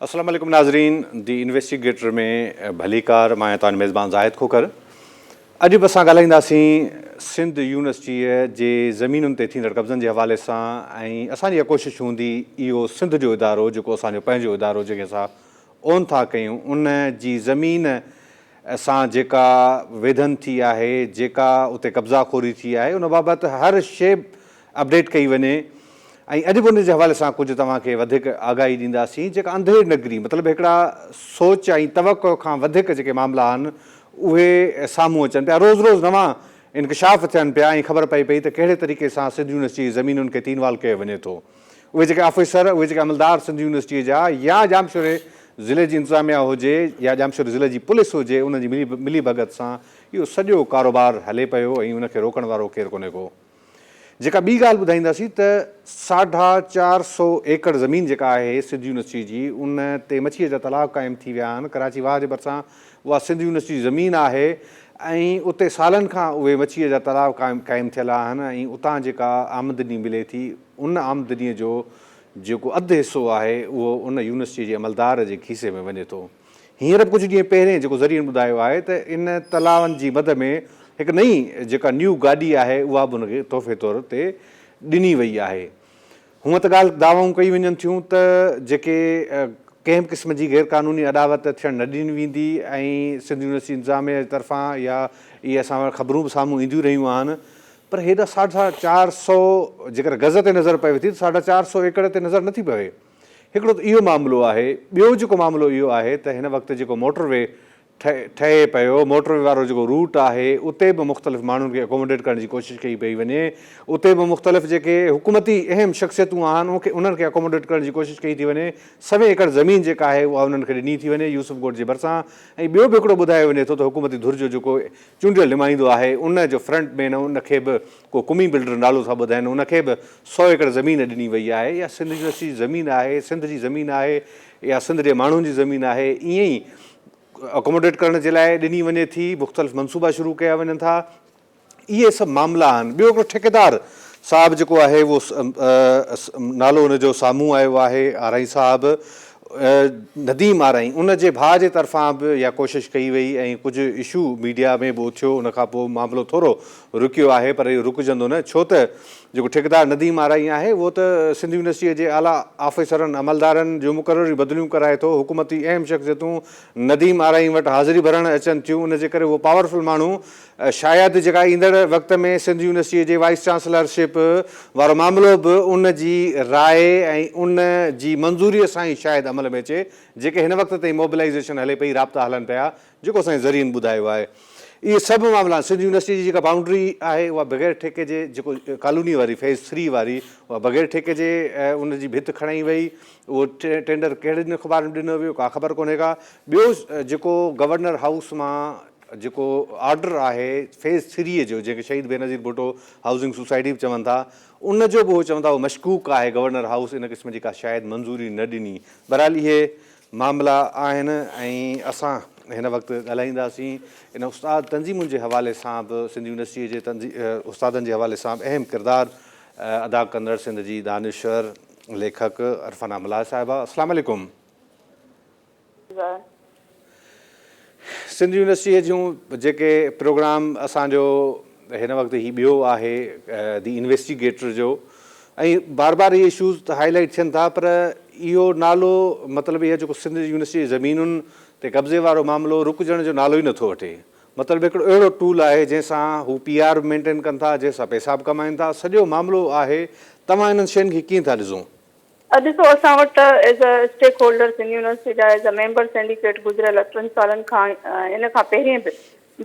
السلام عليڪم ناظرين the investigator ۾ ڀليڪار مان آهيان توهان جو ميزبان زاهد کوکر اڄ به اسان ڳالهائينداسين سنڌ يونيورسٽيء جي زمينن تي ٿيندڙ قبضن جي حوالي سان ۽ اسان جي اها ڪوشش هوندي اهو سنڌ جو ادارو جيڪو اسان جو پنهنجو ادارو جنهن کي اسان اون ٿا ڪيون ان جي زمين سان جيڪا ويڌن ٿي آهي جيڪا اتي قبضا خوري ٿي آهي ان بابت هر شيء اپڊيٽ ڪئي وڃي ۽ اڄ به ان جي حوالي سان ڪجهه توهان کي وڌيڪ آگاهي ڏينداسين جيڪا انڌير نگري مطلب هڪڙا سوچ ۽ توقع کان وڌيڪ جيڪي معاملا آهن اهي سامهون اچن پيا روز روز نوان انڪشاف ٿين پيا ۽ خبر پئي پئي ته ڪهڙي طريقي سان سنڌ يونيورسٽي جي زمينن کي تين وال ڪيو وڃي ٿو اهي جيڪي آفيسر اهي جيڪي عملدار سنڌ يونيورسٽي جا يا ڄامشوري ضلعي جي انتظاميا هجي يا ڄامشوري ضلعي جي پوليس هجي انهن جي ملي ڀڳت سان اهو سڄو ڪاروبار هلي پيو ۽ ان کي روڪڻ وارو ڪير ڪونهي ڪو. جيڪا ٻي ڳالهه ٻڌائينداسين ته ساڍا 400 ايڪڙ زمين جيڪا آهي سنڌ يونيورسٽي جي ان تي مڇيء جا تلاء قائم ٿي ويا آهن، ڪراچي واهه جي ڀرسان اها سنڌ يونيورسٽي جي زمين آهي ۽ اتي سالن کان اهي مڇيء جا تلاء قائم ٿيل آهن ۽ اتان جيڪا آمدني ملي ٿي ان آمدنيء جو جيڪو اڌ حصو آهي اهو ان يونيورسٽي جي عملدار جي کيسي ۾ وڃي ٿو. هينئر به ڪجهه ڏينهن پهرين جيڪو ذريعن ٻڌايو آهي ته ان تلاون جي مد ۾ هڪ نئين جيڪا نيو گاڏي آهي اها به ان کي تحفي طور تي ڏني وئي آهي. هونء ته ڳالهه دعوائون ڪيون وڃن ٿيون ته جيڪي ڪنهن به قسم جي غير قانوني اڏاوت ٿيڻ نه ڏني ويندي ۽ سنڌ يونيورسٽي انتظاميه جي طرفان يا اهي اسان وٽ خبرون به سامهون اينديون رهيون آهن پر هيڏا ساڍا 400 جيڪر گز تي نظر پوي ٿي ته ساڍا 400 ايڪڙ تي نظر نٿي پوي. هڪڙو ته اهو معاملو آهي، ٻيو جيڪو معاملو اهو آهي ته هن وقت جيڪو موٽر وي ٺهي پيو، موٽر وي وارو جيڪو روٽ آهي اتي به مختلف ماڻهن کي اڪوموڊيٽ ڪرڻ جي ڪوشش ڪئي پئي وڃي، اتي به مختلف جيڪي حڪومتي اهم شخصيتون آهن انهن کي اڪوموڊيٽ ڪرڻ جي ڪوشش ڪئي ٿي وڃي، سوين ايڪڙ زمين جيڪا آهي اها انهن کي ڏني ٿي وڃي يوسف ڳوٺ جي ڀرسان ۽ ٻيو به هڪڙو ٻڌايو وڃي ٿو ته حڪومتي ڌر جو جيڪو چونڊيل نمائندو آهي ان جو فرنٽ مين ان کي به ڪو قومي بلڊر نالو ٿا ٻڌائين ان کي به سئو ايڪڙ زمين ڏني وئي آهي اها سنڌ يونيورسٽي جي زمين آهي سنڌ جي زمين آهي اها سنڌ جي ماڻهن جي زمين آهي ائين ئي اڪوموڊيٽ ڪرڻ جي لاء ڏني وڃي ٿي مختلف منصوبا شروع ڪيا وڃن ٿا اهي سڀ معاملا آهن ٻيو هڪڙو ٺيڪيدار صاحب جيڪو آهي اهو نالو ان جو سامهون آيو آهي آرائين صاحب نديم آرائين ان جي ڀاء جي طرفان به اها ڪوشش ڪئي وئي ۽ ڪجهه اشو ميڊيا ۾ به اٿيو ان کان پوء معاملو ٿورو رڪيو آهي پر اهو رڪجندو نه ڇو ته جيڪو ٺيڪيدار نديم آرائين آهي اهو ته سنڌ يونيورسٽيء جي اعليٰ آفيسرن عملدارن جون مقرريون بدليون ڪرائي ٿو حڪومتي اهم شخصيتون نديم آرائين وٽ حاضري ڀرڻ اچن ٿيون ان جي ڪري اهو پاورفل ماڻهو شايد جيڪا ايندڙ وقت ۾ سنڌ يونيورسٽيء جي وائيس چانسلرشپ وارو معاملو به ان جي راء ۽ ان جي منظوريء سان ئي شايد عمل ۾ اچي جيڪي هن وقت تائين موبلائيزيشن هلي پئي رابطا هلن پيا جيڪو اسان جي ذريعن ٻڌايو آهي اهي سڀ معاملا سنڌ يونيورسٽي جي جيڪا بائونڊري آهي اها بغير ٺيڪي جي جيڪو ڪالوني واري فيز ٿري واري اها بغير ٺيڪي جي ان جي ڀت کڻائي وئي اهو ٽينڊر ڪهڙين اخبارن ۾ ڏنو ويو ڪا خبر ڪونهي ڪا ٻيو جيڪو گورنر هائوس مان جيڪو آرڊر آهي فيز ٿري جو جنهن کي شهيد بينظير ڀٽو هائوسنگ سوسائٽي به چون ٿا ان جو به هو چون ٿا اهو مشڪوڪ آهي گورنر هائوس ان قسم جي ڪا شايد منظوري نه ڏني بهرحال اهي معاملا آهن ۽ اسان هن وقت ڳالهائينداسين ان استاد تنظيمن جي حوالي سان به سنڌ يونيورسٽيء جي استادن جي حوالي سان به اهم ڪردار ادا ڪندڙ سنڌ جي دانشور ليکڪ عرفانه ملاح صاحبه السلام عليڪم. سنڌ يونيورسٽيء جون جيڪي پروگرام اسان جو هن وقت هي ٻيو آهي the investigator جو ۽ بار بار اهي اشوز ته هائي لائيٽ ٿين ٿا پر اهو نالو مطلب اهي جيڪو سنڌ يونيورسٽي جي زمينن تي قبضي وارو معاملو رڪجڻ جو نالو ئي نٿو وٺي مطلب هڪڙو اهڙو ٽول آهي جنهن سان هو پي آر به مينٽين ڪن ٿا جنهن سان پئسا به ڪمائن ٿا سڄو معاملو آهي توهان انهن شين کي ڪيئن ٿا ڏسو؟ ڏسو اسان وٽ as a stakeholder Sindh university جا ايز اي ميمبر سينڊيڪيٽ گذريل ٽن سالن کان ان کان پهرين به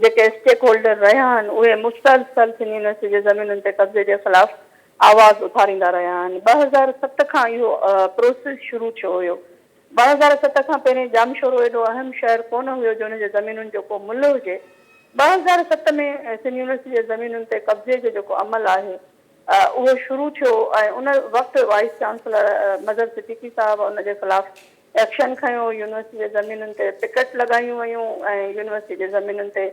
جيڪي اسٽيڪ هولڊر رهيا آهن اهي مسلسل سنڌ يونيورسٽي جي زمينن تي قبضي جي خلاف آواز اٿاريندا رهيا آهن. 2007 کان اهو پروسيس شروع ٿيو هيو. 2007 کان پهرين ڄامشورو ايڏو اهم شهر ڪونه هيو جو ان جي زمينن جو ڪو ملهه هجي. 2007 ۾ سنڌ يونيورسٽي جي زمينن تي قبضي جو جيڪو عمل آهي اهو شروع ٿيو ۽ ان وقت وائيس چانسلر مظهر صديقي صاحب ان جي خلاف ايڪشن کنيو، يونيورسٽي جي زمينن تي پڪيٽ لڳايون ويون ۽ يونيورسٽي جي زمينن تي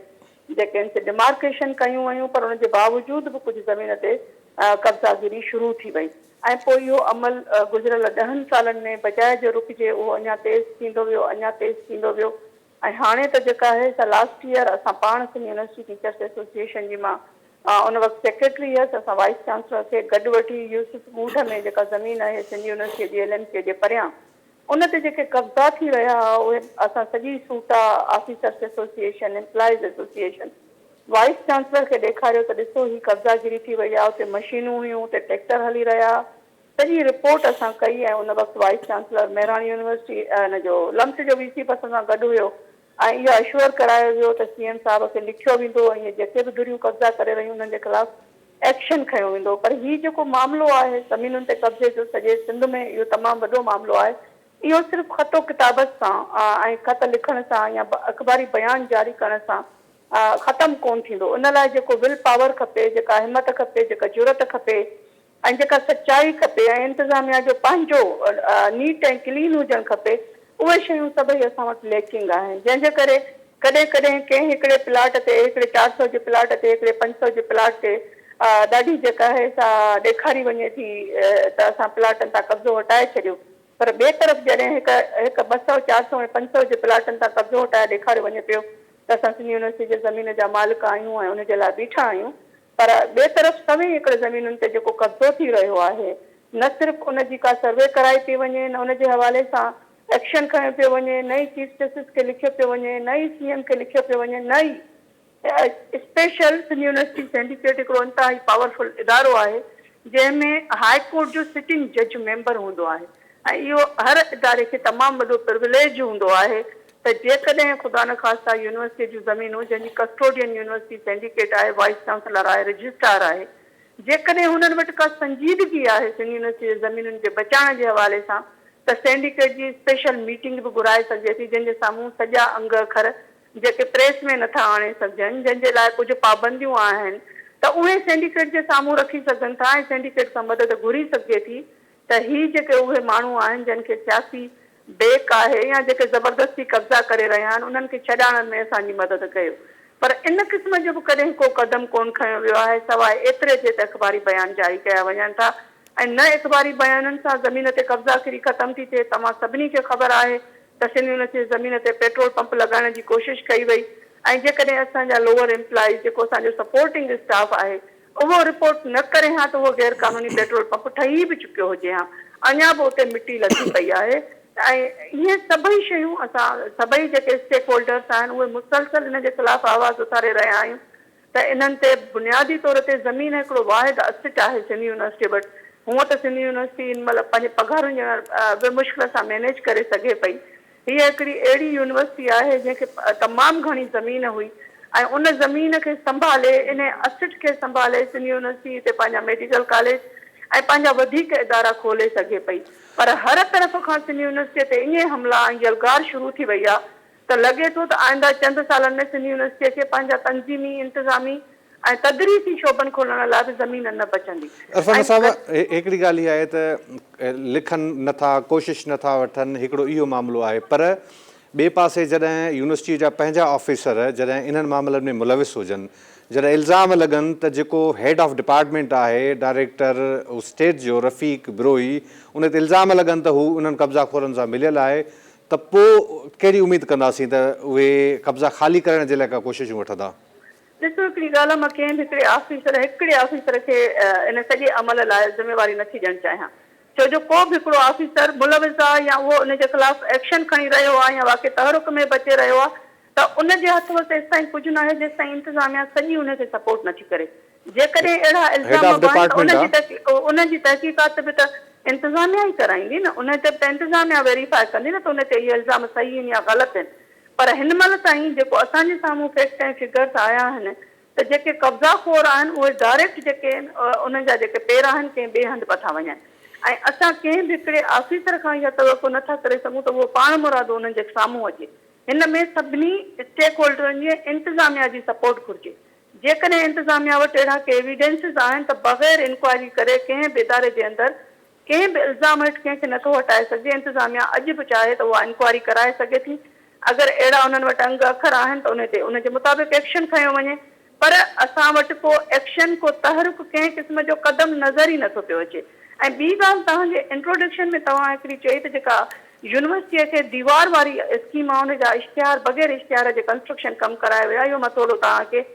جيڪي ان سي ڊمارڪيشن ڪيون ويون پر ان جي باوجود به ڪجهه زمين تي قبضاگيري شروع ٿي وئي ۽ پوء اهو عمل گذريل ڏهن سالن ۾ بجاء جو رڪجي اهو اڃا تيز ٿيندو ويو اڃا تيز ٿيندو ويو ۽ هاڻي ته جيڪا آهي سا لاسٽ ايئر اسان پاڻ سنڌ يونيورسٽي ٽيچرس ايسوسيئيشن جي مان ان وقت سيڪريٽري هيس اسان وائيس چانسلر کي گڏ وٺي يوسف ڳوٺ ۾ جيڪا زمين آهي سنڌ يونيورسٽي جي ايل ايم سي جي پريان ان تي جيڪي قبضا ٿي رهيا ها اهي اسان سڄي SUTA, officers association, employees association, vice chancellor کي ڏيکاريو ته ڏسو هي قبضا گيري ٿي وئي آهي اتي مشينون هيون اتي ٽريڪٽر هلي رهيا ها سڄي رپورٽ اسان ڪئي ۽ ان وقت وائيس چانسلر مهراڻ يونيورسٽي ان جو لمس جو وي سي به اسان سان گڏ هيو ۽ اهو اشوئر ڪرايو ويو ته سي ايم صاحب کي لکيو ويندو ۽ اهي جيڪي به ڌريون قبضا ڪري رهيون انهن جي خلاف ايڪشن کنيو ويندو پر هي جيڪو معاملو آهي زمينن تي قبضي جو سڄي سنڌ ۾ اهو تمام وڏو معاملو آهي اهو صرف خط و ڪتابت سان ۽ خط لکڻ سان يا اخباري بيان جاري ڪرڻ سان ختم ڪونه ٿيندو ان لاء جيڪو will power کپي جيڪا همت کپي جيڪا جرئت کپي ۽ جيڪا سچائي کپي ۽ انتظاميا جو پنهنجو نيٽ ۽ ڪلين هجڻ کپي اهي شيون سڀئي اسان وٽ ليڪنگ آهن جنهن جي ڪري ڪڏهن ڪڏهن ڪنهن هڪڙي پلاٽ تي هڪڙي 400 جي پلاٽ تي هڪڙي 500 جي پلاٽ تي ڏاڍي جيڪا آهي سا ڏيکاري وڃي ٿي ته اسان پلاٽن تان قبضو هٽائي ڇڏيو پر ٻئي طرف جڏهن هڪ هڪ 200 400 ۽ 500 جي پلاٽن تان قبضو هٽائي ڏيکاريو وڃي پيو ته اسان سنڌ يونيورسٽي جي زمين جا مالڪ آهيون ۽ ان جي لاء بيٺا آهيون پر ٻئي طرف سوين ايڪڙ زمينن تي جيڪو قبضو ٿي رهيو آهي نه صرف ان جي ڪا سروي ڪرائي پئي وڃي نه ان جي حوالي سان ايڪشن کنيو پيو وڃي نه ئي چيف جسٽس کي لکيو پيو وڃي نه ئي سي ايم کي لکيو پيو وڃي نه ئي اسپيشل سنڌ يونيورسٽي سينڊيڪيٽ هڪڙو انتهائي پاورفل ادارو آهي جنهن ۾ هاء ڪورٽ جو سٽنگ جج ميمبر هوندو آهي ۽ اهو هر اداري کي تمام وڏو پروليج هوندو آهي ته جيڪڏهن خدانخواسته يونيورسٽيء جون زمينون جنهن جي ڪسٽوڊين يونيورسٽي سينڊيڪيٽ آهي، وائيس چانسلر آهي، رجسٽرار آهي، جيڪڏهن هنن وٽ ڪا سنجيدگي آهي سنڌ يونيورسٽي جي زمينن کي بچائڻ جي حوالي سان ته سينڊيڪيٽ جي اسپيشل ميٽنگ به گهرائي سگهجي ٿي جنهن جي سامهون سڄا انگ اکر جيڪي پريس ۾ نٿا آڻي سگهجن جنهن جي لاء ڪجهه پابنديون آهن ته اهي سينڊيڪيٽ جي سامهون رکي سگهن ٿا ۽ سينڊيڪيٽ کان مدد گهري سگهجي ٿي ته هي جيڪي اهي ماڻهو آهن جن کي سياسي بيڪ آهي يا جيڪي زبردستي قبضا ڪري رهيا آهن انهن کي ڇڏائڻ ۾ اسان جي مدد ڪيو پر ان قسم جو به ڪڏهن ڪو قدم ڪونه کنيو ويو آهي سواء ايتري جي ته اخباري بيان جاري ڪيا وڃن ٿا ۽ نه اخباري بيانن سان زمين تي قبضا ڦري ختم ٿي ٿئي توهان سڀني کي خبر آهي ته سنڌ يونيورسٽي جي زمين تي پيٽرول پمپ لڳائڻ جي ڪوشش ڪئي وئي ۽ جيڪڏهن اسان جا لوئر ايمپلائيز جيڪو اسان جو سپورٽنگ اسٽاف آهي اهو رپورٽ نه ڪري ها ته اهو غير قانوني پيٽرول پمپ ٺهي به چڪيو هجي ها، اڃا به اتي مٽي لٿي پئي آهي ۽ اهي سڀئي شيون اسان سڀئي جيڪي اسٽيڪ هولڊرس آهن اهي مسلسل ان جي خلاف آواز اٿاري رهيا آهيون ته انهن تي بنيادي طور تي زمين هڪڙو واحد اسٽ آهي سنڌ يونيورسٽي وٽ هونء ته سنڌ يونيورسٽي هن مهل پنهنجي پگهارن ڄڻ به مشڪل سان مينيج ڪري سگهي پئي هيء هڪڙي اهڙي يونيورسٽي آهي جنهن کي تمام گهڻي زمين هئي ۽ ان زمين کي سنڀالي انهي اسٽ کي سنڀالي سنڌ يونيورسٽي هتي پنهنجا ميڊيڪل ڪاليج ۽ پنهنجا وڌيڪ ادارا کولي سگهي پئي پر هر طرف کان سنڌ يونيورسٽيء تي ائين حملا ۽ يلغار شروع ٿي وئي آ ته لڳي ٿو ته آئنده چند سالن ۾ سنڌ يونيورسٽيء کي پنهنجا تنظيمي، انتظامي ۽ تدريسي شعبن کولڻ لاء به زمين نه بچندي عرفان ۽ صاحب هڪڙي ڳالهه اها آهي ته لکن نه ٿا ڪوشش نه ٿا وٺن هڪڙو اهو معاملو آهي پر ٻئي پاسي جڏهن يونيورسٽي جا پنهنجا آفيسر جڏهن انهن معاملن ۾ ملوث هجن جڏهن الزام لڳن ته جيڪو هيڊ آف ڊپارٽمينٽ آهي ڊائريڪٽر اسٽيٽ جو رفيق بروهي ان تي الزام لڳن ته هو انهن قبضا خورن سان مليل آهي ته پوء ڪهڙي اميد ڪنداسين ته اهي قبضا خالي ڪرائڻ جي لاء ڪا ڪوششون وٺندا. ڏسو هڪڙي ڳالهه مان ڪنهن به هڪڙي آفيسر هڪڙي آفيسر کي ان سڄي عمل لاء ذميواري نٿي ڏيڻ چاهيان ڇو جو ڪو به هڪڙو آفيسر ملوث آهي يا اهو ان جي خلاف ايڪشن کڻي رهيو آهي يا واقعي تحرڪ ۾ به اچي رهيو آهي ته ان جي هٿ وس ايستائين ڪجهه ناهي جيستائين انتظاميا سڄي ان کي سپورٽ نٿي ڪري جيڪڏهن اهڙا هيڊ الزام آف به آهن ته ڊپارٽمينٽ ان آ. جي ان جي تحقيقات به ته انتظاميا ئي ڪرائيندي نه ان تي به ته انتظاميا ويريفائي ڪندي نه ته ان تي اهي الزام صحيح آهن يا غلط آهن پر هن مهل تائين جيڪو اسان جي سامهون فيڪٽ ۽ فگرس آيا آهن ته جيڪي قبضا خور آهن اهي ڊائريڪٽ جيڪي آهن انهن جا جيڪي پير آهن ڪنهن ٻئي هنڌ پٿا وڃن ۽ اسان ڪنهن به هڪڙي آفيسر کان اها توقع نه ٿا ڪري سگهون ته اهو پاڻ مرادو انهن جي سامهون اچي. هن ۾ سڀني اسٽيڪ هولڊرن جي ۽ انتظاميا جي سپورٽ گهرجي. جيڪڏهن انتظاميا وٽ اهڙا ڪي ايويڊنسز آهن ته بغير انڪوائري ڪري ڪنهن به اداري جي اندر ڪنهن به الزام هيٺ ڪنهن کي نٿو هٽائي سگهجي، انتظاميا اڄ به چاهي ته اها انڪوائري ڪرائي سگهي ٿي، اگر اهڙا انهن وٽ انگ اکر آهن ته انهي تي ان جي مطابق ايڪشن کنيو وڃي پر اسان وٽ ڪو ايڪشن ڪو تحرڪ ڪنهن قسم جو قدم نظر ئي نٿو پيو اچي ۽ ٻي ڳالهه توهان جي انٽروڊڪشن ۾ توهان هڪڙي چئي ته جيڪا يونيورسٽيء کي ديوار واري اسڪيم آهي ان جا اشتهار بغير اشتهار جي ڪنسٽرڪشن ڪم ڪرايو ويو آهي اهو مان ٿورو توهان کي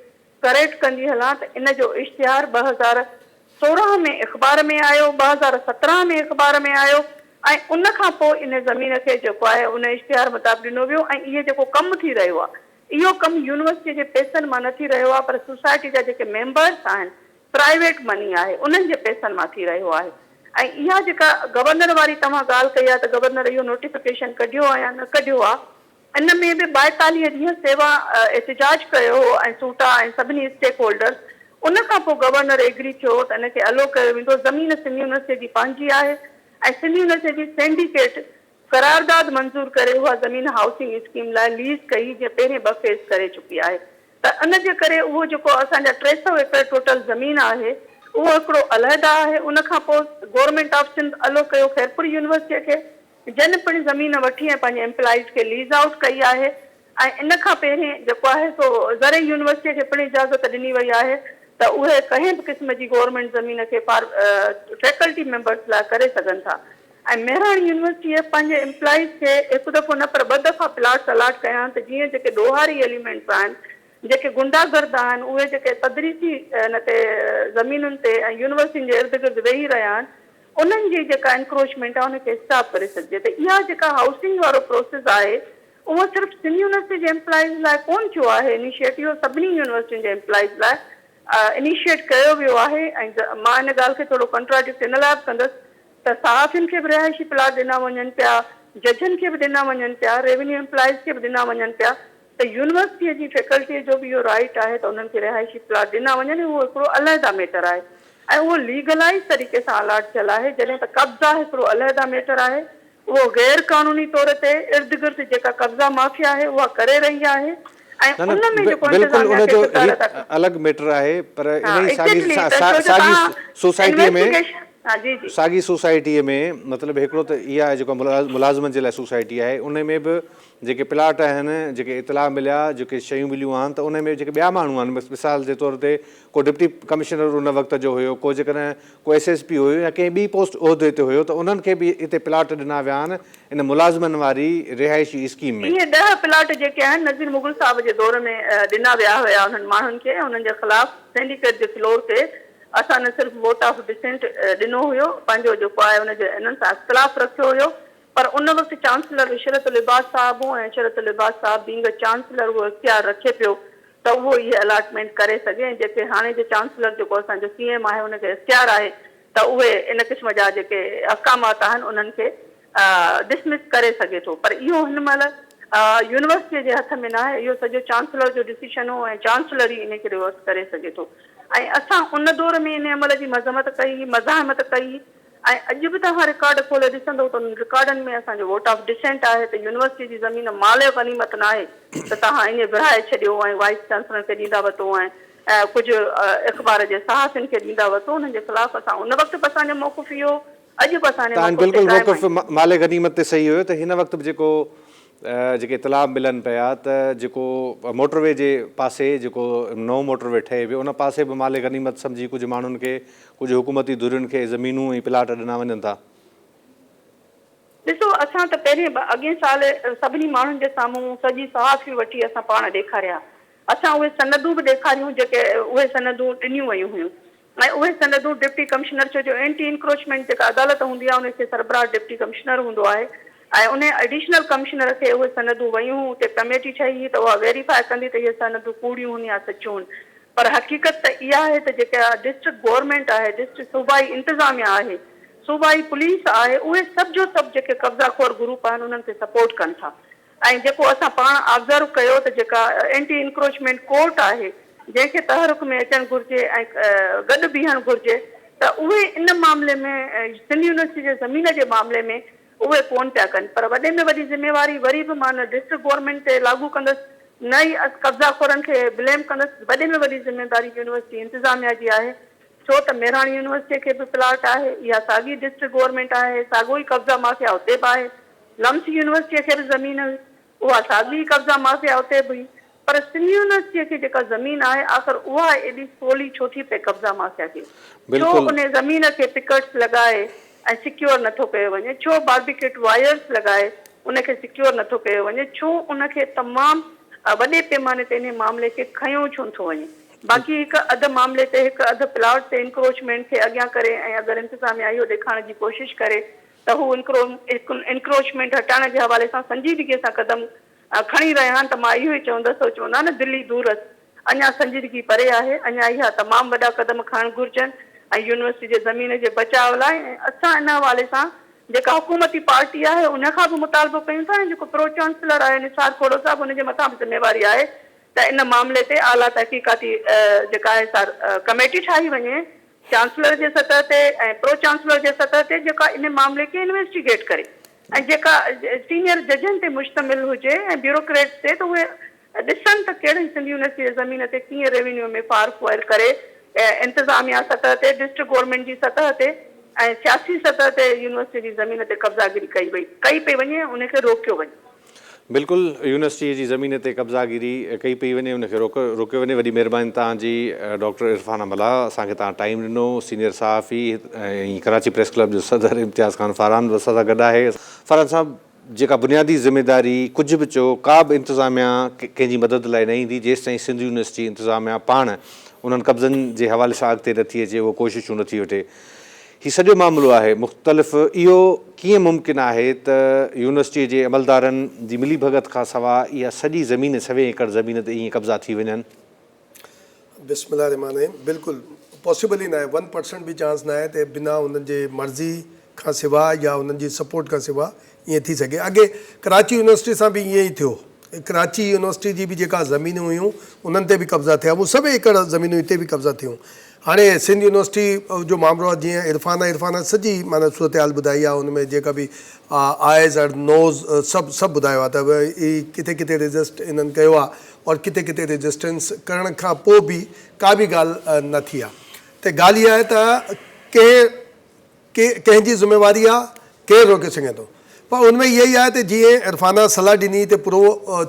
ڪريڪٽ ڪندي هلان ته ان جو اشتهار 2016 ۾ اخبار ۾ آيو، 2017 ۾ اخبار ۾ آيو ۽ ان کان پوء ان زمين کي جيڪو آهي ان اشتهار مطابق ڏنو ويو ۽ اهي جيڪو ڪم ٿي رهيو آهي اهو ڪم يونيورسٽيء جي پئسن مان نه ٿي رهيو آهي پر سوسائٽي جا جيڪي ميمبرس آهن پرائيويٽ مني آهي انهن جي پئسن مان ٿي رهيو آهي ۽ اها جيڪا گورنر واري توهان ڳالهه ڪئي آهي ته گورنر اهو نوٽيفڪيشن ڪڍيو آهي يا نه ڪڍيو آهي ان ۾ به 42 ڏينهن سيوا احتجاج ڪيو هو ۽ سوٽا ۽ سڀني اسٽيڪ هولڊرز ان کان پوء گورنر ايگري ٿيو هو ته ان کي الو ڪيو ويندو زمين سنڌ يونيورسٽي جي پنهنجي آهي ۽ سنڌ يونيورسٽي جي سينڊيڪيٽ قرارداد منظور ڪري اها زمين هائوسنگ اسڪيم لاء ليز ڪئي جيئن پهرين ٻه فيز ڪري چڪي آهي ته ان جي ڪري اهو جيڪو اسان جا 300 ايڪڙ ٽوٽل زمين آهي اهو هڪڙو علحده آهي ان کان پوء گورنمينٽ آف سنڌ الو ڪيو خيرپور يونيورسٽي کي جن پڻ زمين وٺي ۽ پنهنجي ايمپلائيز کي ليز آئوٽ ڪئي آهي ۽ ان کان پهرين جيڪو آهي سو زرعي يونيورسٽيء کي پڻ اجازت ڏني وئي آهي ته اهي ڪنهن به قسم جي گورنمينٽ زمين کي فار فيڪلٽي ميمبرز لاء ڪري سگهن ٿا ۽ مهراڻ يونيورسٽيء پنهنجي ايمپلائيز کي هڪ دفعو نه پر ٻه دفعا پلاٽس الاٽ ڪيا آهن ته جيئن جيڪي ڏوهاري ايليمينٽس آهن جيڪي گنڊا گرد آهن اهي جيڪي تدريسي ان تي زمينن تي ۽ يونيورسٽين جي ارد گرد ويهي رهيا آهن انهن جي جيڪا انڪروچمينٽ آهي ان کي اسٽاپ ڪري سگهجي ته اها جيڪا هائوسنگ وارو پروسيس آهي اهو صرف سنڌ يونيورسٽي جي ايمپلائيز لاء ڪونه ٿيو آهي انيشيٽ اهو سڀني يونيورسٽين جي ايمپلائيز لاء انيشيٽ ڪيو ويو آهي ۽ مان ان ڳالهه کي ٿورو ڪنٽراڊڪٽ ان لاء به ڪندس ته صحافين کي به رهائشي پلاٽ ڏنا وڃن پيا ججن کي به ڏنا وڃن پيا ريونيو ايمپلائيز کي به ڏنا وڃن پيا ته يونيورسٽيء جي فيڪلٽيء جو به اهو رائيٽ آهي ته انهن کي رهائشي پلاٽ ڏنا وڃن اهو هڪڙو علحده ميٽر آهي ۽ اهو ليگلائيز طريقي سان الاٽ ٿيل آهي جڏهن ته قبضا هڪڙو علحده ميٽر آهي اهو غير قانوني طور تي ارد گرد جيڪا قبضا مافيا آهي اها ڪري رهي آهي ۽ نه ان نه ۾ جيڪو بلڪل انتظاميا ان کي جو ڪردار هي ادا ڪرڻو الڳ ميٽر آهي پر ها انهي ساڳي ايگزيڪٽلي ته ڇو جو ساڳي توهان سوسائٽيء ۾ انويسٽيگيشن ها جي جي. ساڳي سوسائٽيء ۾ مطلب هڪڙو ته اها آهي جيڪا ملازمن جي لاء سوسائٽي آهي ان ۾ به جيڪي پلاٽ آهن، جيڪي اطلاع مليا، جيڪي شيون مليون آهن ته انهي ۾ جيڪي ٻيا ماڻهو آهن مثال جي طور تي ڪو ڊپٽي ڪمشنر ان وقت جو هيو، ڪو جيڪڏهن ڪو ايس ايس پي هيو يا ڪنهن ٻي پوسٽ عهدي تي هيو ته انهن کي به اتي پلاٽ ڏنا ويا آهن ان ملازمن واري رهائشي اسڪيم ۾. اهي ڏهه پلاٽ جيڪي آهن نذير مغل صاحب جي دور ۾ ڏنا ويا هيا انهن ماڻهن کي ۽ انهن جي خلاف سينڊيڪيٽ جي فلور تي اسان نه صرف ووٽ آف ڊسينٽ ڏنو هيو پنهنجو جيڪو آهي ان جي انهن سان اختلاف رکيو هيو پر ان وقت چانسلر عشرت العباد صاحب هو ۽ عشرت العباد صاحب بينگ ا چانسلر اهو اختيار رکي پيو ته اهو اهي الاٽمينٽ ڪري سگهي ۽ جيڪي هاڻي جي چانسلر جيڪو اسان جو سي ايم آهي ان کي اختيار آهي ته اهي ان قسم جا جيڪي احڪامات آهن انهن کي ڊسمس ڪري سگهي ٿو پر اهو هن مهل يونيورسٽيء جي هٿ ۾ ناهي اهو سڄو چانسلر جو ڊسيشن هو ۽ چانسلر ئي ان کي ريورس ڪري سگهي ٿو ۽ اسان ان دور ۾ ان عمل جي مذمت ڪئي مزاحمت ڪئي ۽ اڄ به توهان رڪارڊ کولي ڏسندؤ ته انهن رڪارڊن ۾ اسان جو ووٽ آف ڊسينٽ آهي ته يونيورسٽي جي زمين مال غنيمت ناهي ته توهان ائين ورهائي ڇڏيو ۽ وائيس چانسلر کي ڏيندا وتو ۽ ڪجهه اخبار جي صحافين کي ڏيندا وتو انهن جي خلاف اسان ان وقت به اسان جو موقف اهو هو اڄ به اسان ان تان موقف تي بلڪل قائم موقف آهيون. مال غنيمت تي صحيح هيو ته هن وقت به جيڪو جيڪي اطلاع ملن پيا ته جيڪو موٽر وي جي پاسي جيڪو نئون موٽر وي ٺهي پيو ان پاسي به مال غنيمت سمجهي ڪجهه ماڻهن کي ڪجهه حڪومتي ڌرين کي زمينون ۽ پلاٽ ڏنا وڃن ٿا. ڏسو اسان ته پهرين اڳئين سال سڀني ماڻهن جي سامهون سڄي صحافي وٺي اسان پاڻ ڏيکاريا اسان اهي سندون به ڏيکاريون جيڪي اهي سندون ڏنيون ويون هيون ۽ اهي سندون ڊپٽي ڪمشنر ڇو جو اينٽي انڪروچمينٽ جيڪا عدالت هوندي آهي ان کي سربراهه ڊپٽي ڪمشنر هوندو آهي ۽ انهي ايڊيشنل ڪمشنر کي اهي سندون ويون هيون اتي ڪميٽي ٺهي هئي ته اها ويريفائي ڪندي ته اهي سندون ڪوڙيون هن يا سچيون هن پر حقيقت ته اها آهي ته جيڪا ڊسٽرڪٽ گورنمينٽ آهي ڊسٽرڪٽ صوبائي انتظاميا آهي صوبائي پوليس آهي اهي سڀ جو سڀ جيڪي قبضا خور گروپ آهن انهن کي سپورٽ ڪن ٿا ۽ جيڪو اسان پاڻ آبزرو ڪيو ته جيڪا اينٽي انڪروچمينٽ ڪورٽ آهي جنهن کي تحرڪ ۾ اچڻ گهرجي ۽ گڏ بيهڻ گهرجي ته اهي ان معاملي ۾ سنڌ يونيورسٽي جي زمين جي معاملي ۾ اهي ڪون پيا ڪن پر وڏي ۾ وڏي ذميواري وري به مان نه ڊسٽرڪٽ گورنمينٽ تي لاڳو ڪندس نه ئي قبضا خورن کي بليم ڪندس وڏي ۾ وڏي ذميواري يونيورسٽي انتظاميا جي آهي ڇو ته مهراڻ يونيورسٽي کي به پلاٽ آهي اها ساڳي ڊسٽرڪٽ گورنمينٽ آهي ساڳو ئي قبضا مافيا اتي به آهي لمس يونيورسٽيء کي به زمين هئي، اها ساڳي ئي قبضا مافيا اتي به هئي، پر پر سنڌ يونيورسٽيء کي جيڪا زمين آهي آخر اها ايڏي سولي ڇو ٿي پئي قبضا مافيا کي؟ ڇو انهي زمين کي پڪٽس لڳائي ۽ سيڪيور نٿو ڪيو وڃي؟ ڇو باربيڪيوٽ وائرس لڳائي ان کي سيڪيور نٿو ڪيو وڃي؟ ڇو ان کي تمام وڏي پيماني تي انهي معاملي کي کنيو ڇو نٿو وڃي؟ باقي هڪ اڌ معاملي تي هڪ اڌ پلاٽ تي انڪروچمينٽ کي اڳيان ڪري ۽ اگر انتظاميا اهو ڏيکارڻ جي ڪوشش ڪري ته هو انڪروچمينٽ هٽائڻ جي حوالي سان سنجيدگي سان قدم کڻي رهيا آهن ته مان اهو ئي چوندس ته چوندا آهن نه دل ئي دور اٿ اڃا سنجيدگي پري آهي اڃا اها تمام وڏا قدم کڻڻ گهرجن ۽ يونيورسٽي جي زمين جي بچاء لاء ۽ اسان ان حوالي سان جيڪا حڪومتي پارٽي آهي ان کان به مطالبو ڪيون ٿا ۽ جيڪو پرو چانسلر آهي نثار کوڙو صاحب ان جي مٿان به ذميواري آهي ته ان معاملي تي اعليٰ تحقيقاتي جيڪا آهي سا ڪميٽي ٺاهي وڃي چانسلر جي سطح تي ۽ پرو چانسلر جي سطح تي جيڪا ان معاملي کي انويسٽيگيٽ ڪري ۽ جيڪا سينيئر ججن تي مشتمل هجي ۽ بيوروڪريٽس تي ته اهي ڏسن ته ڪهڙي سنڌ يونيورسٽي جي زمين تي ڪيئن ريونيو ۾ ڦار ڦوهر ڪري انتظاميا سطح تي ڊسٽرڪٽ گورنمينٽ جي سطح تي ۽ سياسي سطح تي يونيورسٽي جي زمين تي قبضاگيري ڪئي وئي ڪئي پئي وڃي ۽ ان کي روڪيو وڃي. بلڪل يونيورسٽي جي زمين تي قبضا گيري ڪئي پئي وڃي ان کي روڪيو وڃي وڏي مهرباني توهان جي ڊاڪٽر عرفانه ملاح اسان کي توهان ٽائيم ڏنو سينيئر صحافي ۽ ڪراچي پريس ڪلب جو صدر امتياز خان فاران به اسان سان گڏ آهي فاران صاحب جيڪا بنيادي ذميداري ڪجهه به چئو ڪا به انتظاميا ڪنهن جي مدد لاء نه ايندي جيستائين سنڌ يونيورسٽي انتظاميا پاڻ انهن قبضن جي حوالي سان اڳتي نٿي اچي اهو ڪوششون نٿي وٺي هي سڄو معاملو آهي مختلف اهو ڪيئن ممڪن آهي ته يونيورسٽيء جي عملدارن جي ملي ڀڳت کان سواء اها سڄي زمين سوين ايڪڙ زمين تي ائين قبضا ٿي وڃن؟ بسم الله الرحمٰن الرحيم بلڪل پاسيبل ئي ناهي ون پرسنٽ به چانس ناهي ته بنا انهن جي مرضي کان سواء يا انهن جي سپورٽ کان سواء ائين ٿي سگهي اڳي ڪراچي يونيورسٽي سان به ائين ئي ٿيو ڪراچي يونيورسٽي جي به جيڪا زمينون هيون انهن تي به قبضا ٿيا اهي سڀ ايڪڙ زمينون هتي به قبضا ٿيون هاڻي سنڌ يونيورسٽي جو مامرو آهي جيئن عرفان عرفان سڄي معنيٰ صورتحال ٻڌائي آهي ان ۾ جيڪا به آئز اور نوز سڀ سڀ ٻڌايو آهي ته هي ڪٿي ڪٿي ريزسٽ انهن ڪيو آهي اور ڪٿي ڪٿي ريزسٽنس ڪرڻ کان پوء به ڪا به ڳالهه نه ٿي آهي ته ڳالهه اها آهي ته ڪنهن ڪي ڪنهن جي ذميواري آ ڪير روڪي سگهي ٿو پر ان ۾ اها ئي آهي ته جيئن عرفانه صلاح ڏني ته پرو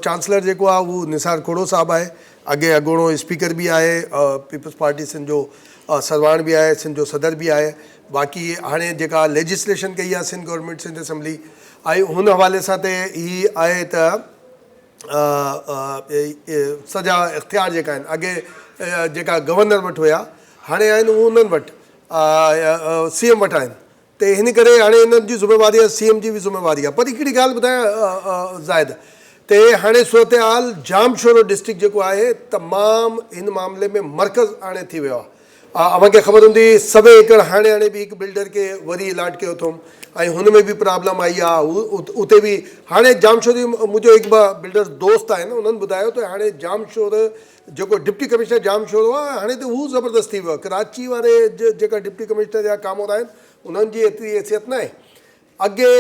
چانسلر جيڪو آ هو نثار کوڙو صاحب آهي اڳي اڳوڻو اسپيڪر به آهي پيپلز پارٽي سنڌ جو سرواڻ به آهي سنڌ جو صدر به آهي باقي هاڻي جيڪا ليجسليشن ڪئي آ سنڌ گورنمينٽ سنڌ اسيمبلي آئي هن حوالي سان ته هي آهي ته سڄا اختيار جيڪا آهن اڳي جيڪا گورنر وٽ هيا هاڻي آهن اهي انهن وٽ سي ايم وٽ آهن ته ان ڪري هاڻي انهن جي ذميواري آهي سي ايم جي به ذميواري آهي پر هڪڙي ڳالهه ٻڌايان زاهد ته هاڻي صورتحال ڄامشورو ڊسٽرڪٽ جيڪو آهي تمام هن معاملي ۾ مرڪز هاڻي ٿي ويو آهي اوهان کي خبر هوندي سوين ايڪڙ هاڻي هاڻي به هڪ بلڊر کي وري الاٽ ڪيو اٿم ۽ هن ۾ به پرابلم آئي آهي اتي به هاڻي ڄامشوري منهنجو هڪ ٻه بلڊر دوست آهن انهن ٻڌايو ته هاڻي ڄامشورو جيڪو ڊپٽي ڪمشنر ڄامشورو آهي هاڻي ته هو زبردست ٿي ويو آهي ڪراچي واري جيڪا ڊپٽي ڪمشنر يا ڪامورا آهن انهن جي ايتري حيثيت ناهي اڳي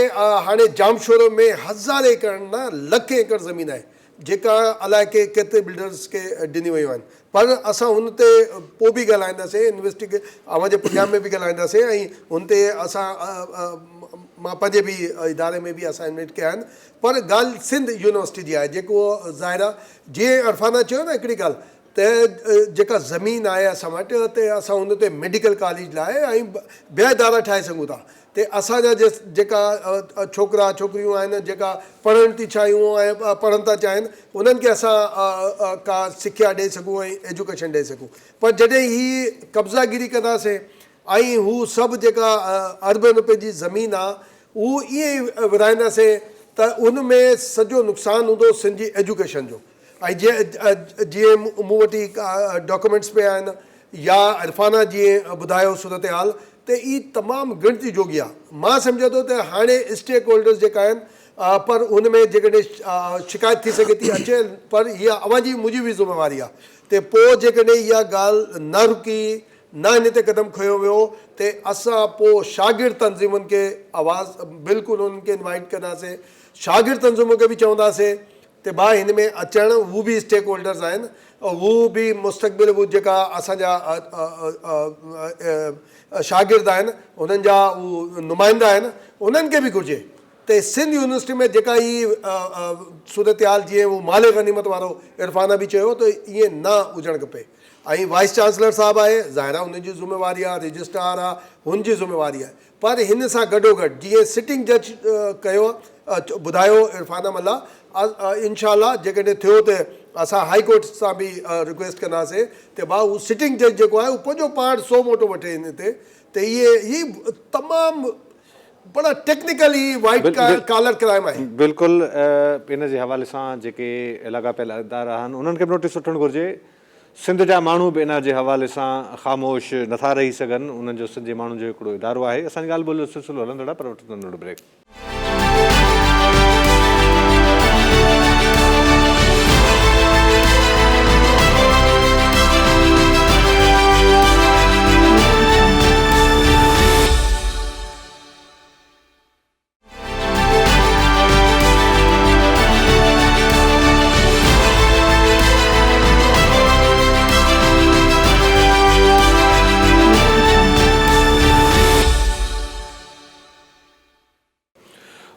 هاڻي ڄامشورو ۾ هزارين ايڪڙ نه لکين ايڪڙ زمين آهي جيڪا الائي ڪي ڪيتري بلڊرز کي ڏني ويون آهن پر اسان هن تي پوء به ڳالهائينداسين انويسٽيگي اوهان جي پروگرام ۾ به ڳالهائينداسين ۽ هن تي اسان مان پنهنجي به اداري ۾ به اسان انوائٽ ڪيا آهن پر ڳالهه سنڌ يونيورسٽي جي آهي جيڪو ظاهر آهي جيئن عرفانه چيو نه هڪڙي ڳالهه ته جيڪا زمين آهي اسان وٽ ته اسان ان تي ميڊيڪل ڪاليج لاء ۽ ٻيا ادارا ٺاهي سگهون ٿا ته اسان جا جيڪا ڇوڪرا ڇوڪريون آهن جيڪا پڙهڻ ٿي چاهيون ۽ پڙهڻ ٿا چاهين انهن کي اسان ڪا سکيا ڏئي سگهون ۽ ايجوڪيشن ڏئي سگهون پر جڏهن هي قبضا گيري ڪنداسين ۽ هو سڀ جيڪا اربين روپين جي زمين آ هو ائين ئي ورهائينداسين ته ان ۾ سڄو نقصان هوندو سنڌ جي ايجوڪيشن جو ۽ جيئن مون وٽ هي ڊاڪومينٽس پيا آهن يا عرفانه جيئن ٻڌايو صورتحال ته هي تمام ڳڻتي جوڳي آ مان سمجهان ٿو ته هاڻي اسٽيڪ هولڊرز جيڪا آهن پر ان ۾ جيڪڏهن شڪايت ٿي سگهي ٿي اچي پر اها اوهان جي منهنجي به ذميواري آ ته پوء جيڪڏهن اها ڳالهه نه رڪي نه هن تي قدم کنيو ويو ته اسان پوء شاگرد تنظيمن کي آواز بلڪل انهن کي انوائيٽ ڪنداسين شاگرد تنظيمن کي به چونداسين ته ڀاء هن ۾ اچڻ هو به اسٽيڪ هولڊرز آهن هو به مستقبل هو جيڪا اسان جا شاگرد آهن انهن جا هو نمائندا آهن انهن کي به گهرجي. ته سنڌ يونيورسٽي ۾ جيڪا هي صورتحال جيئن هو مال غنيمت وارو عرفانه به چيو ته ائين نه هجڻ کپي ۽ وائيس چانسلر صاحب آهي ظاهر آهي ان جي ذميواري آهي رجسٽرار آهي هن جي ذميواري آهي پر هن سان گڏوگڏ جيئن سٽنگ جج ڪيو ٻڌايو عرفانه ملاح انشاء الله جيڪڏهن ٿيو ته اسان هائي ڪورٽ سان به رڪويسٽ ڪنداسين ته ڀاء هو سٽنگ جج جيڪو آهي هو پنهنجو پاڻ سو موٽو وٺي هن تي ته اهي هي تمام بڙا ٽيڪنيڪل هي وائيٽ ڪالر ڪرائم آهي. بلڪل ان جي حوالي سان جيڪي لاڳاپيل ادارا آهن انهن کي به نوٽيس وٺڻ گهرجي. سنڌ جا ماڻهو به ان جي حوالي سان خاموش نٿا رهي سگهن، انهن جو سنڌ جي ماڻهن جو هڪڙو ادارو آهي. اسان جي ڳالهه ٻولهه جو سلسلو هلندڙ آهي پر وٺندو ننڍڙو بريڪ.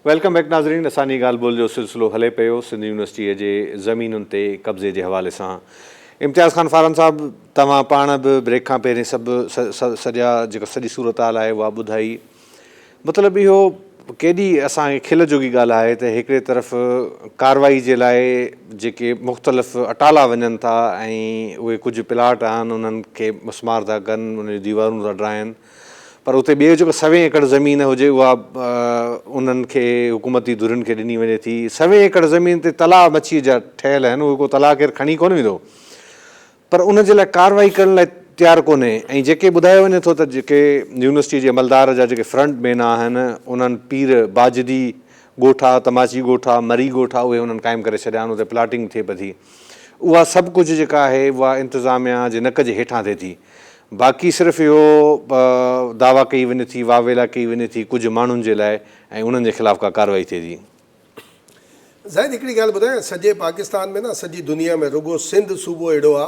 Welcome back ناظرين اسان جي ڳالهه ٻولهه جو سلسلو هلي پيو سنڌ يونيورسٽيء جي زمينن تي قبضي جي حوالي سان امتياز خان فارم صاحب توهان پاڻ به بريڪ کان پهرين سڀ سڄا جيڪا سڄي صورتحال آهي اها ٻڌائي مطلب اهو ڪيڏي اسان کي کل جوڳي ڳالهه آهي ته هڪڙي طرف ڪارروائي جي لاء جيڪي مختلف اٽالا وڃن ٿا ۽ اهي ڪجهه پلاٽ آهن انهن کي مسمار ٿا ڪن انهن جون ديوارون ٿا ڊاهن پر اتي ٻئي جيڪو سوين ايڪڙ زمين هجي اها انهن کي حڪومتي ڌرين کي ڏني وڃي ٿي سوين ايڪڙ زمين تي تلاء مڇي جا ٺهيل آهن اهي ڪو تلاء ڪير کڻي ڪونه ويندو پر ان جي لاء ڪارروائي ڪرڻ لاء تيار ڪونهي ۽ جيڪي ٻڌايو وڃي ٿو ته جيڪي يونيورسٽي جي عملدار جا جيڪي فرنٽ مين آهن انهن پير باجدي ڳوٺ آ تماچي ڳوٺ آ مري ڳوٺ آ اهي انهن قائم ڪري ڇڏيا آهن اتي پلاٽنگ ٿئي پئي ٿي اها سڀ ڪجهه جيڪا آهي اها انتظاميا جي نڪ جي هيٺان ٿئي ٿي باقي صرف اهو دعويٰ ڪئي وڃي ٿي واويلا ڪئي وڃي ٿي ڪجهه ماڻهن جي لاء ۽ انهن جي خلاف ڪا ڪارروائي ٿئي ٿي. زاهد هڪڙي ڳالهه ٻڌايان سڄي پاڪستان ۾ نه سڄي دنيا ۾ رڳو سنڌ صوبو اهڙو آ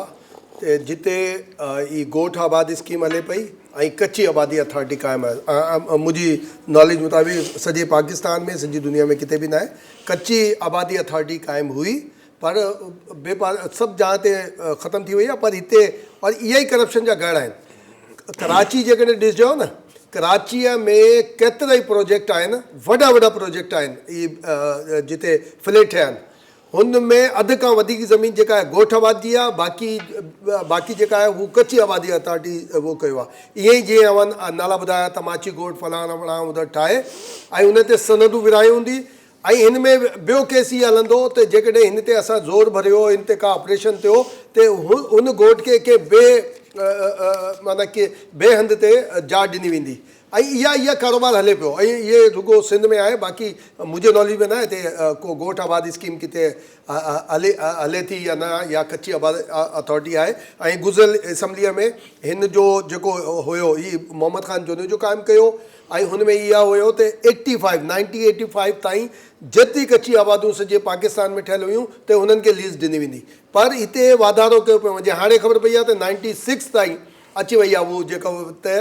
ته جتي هي ڳوٺ آباد اسڪيم هلي پئي ۽ ڪچي آبادي اٿارٽي قائم آهي منهنجي ناليج مطابق سڄي پاڪستان ۾ سڄي دنيا ۾ ڪٿي به ناهي ڪچي آبادي اٿارٽي قائم هئي پر بي سڀ جاء تي ختم ٿي وئي آ پر هتي اور اها ئي ڪرپشن جا گڙ آهن ڪراچي جيڪڏهن ڏسجو نه ڪراچيء ۾ ڪيترا ئي پروجيڪٽ آهن وڏا وڏا پروجيڪٽ آهن اهي جتي فليٽ ٺهيا آهن هن ۾ اڌ کان وڌيڪ زمين جيڪا آهي ڳوٺ آباد جي آهي باقي باقي جيڪا آهي هو ڪچي آبادي اٿارٽي اهو ڪيو آهي ائين ئي جيئن اوهان نالا ٻڌايا تماچي ڳوٺ فلاڻا فلاڻا ادھر ٺاهي ۽ ان تي سندون ورهايون هوندي ۽ هن ۾ ٻيو ڪيس هي هلندو ته جيڪڏهن هن تي اسان زور ڀريو هن تي ڪا آپريشن ٿيو ته ان ڳوٺ کي ڪنهن ٻئي معنيٰ ڪي ٻئي هنڌ تي جاء ڏني ويندي ۽ اها اها ڪاروبار هلي پيو ۽ اهي رڳو سنڌ ۾ آهي باقي منهنجي ناليج ۾ نه آهي ته ڪو ڳوٺ آباد اسڪيم ڪٿي هلي هلي ٿي يا نه يا ڪچي آباد اٿارٽي آهي ۽ گذريل اسيمبليء ۾ هن جو جيڪو هيو هي محمد خان جونيجو قائم ڪيو ۽ هن ۾ اها هيو ته ايٽي فائيو، 1985، تائين جيتري ڪچي آباديون سڄي پاڪستان ۾ ٺهيل هيون ته انهن کي ليز ڏني ويندي پر هتي واڌارو ڪيو پيو وڃي هاڻي خبر پئي آهي ته نائنٽي سڪس تائين اچي وئي آهي اهو جيڪو ته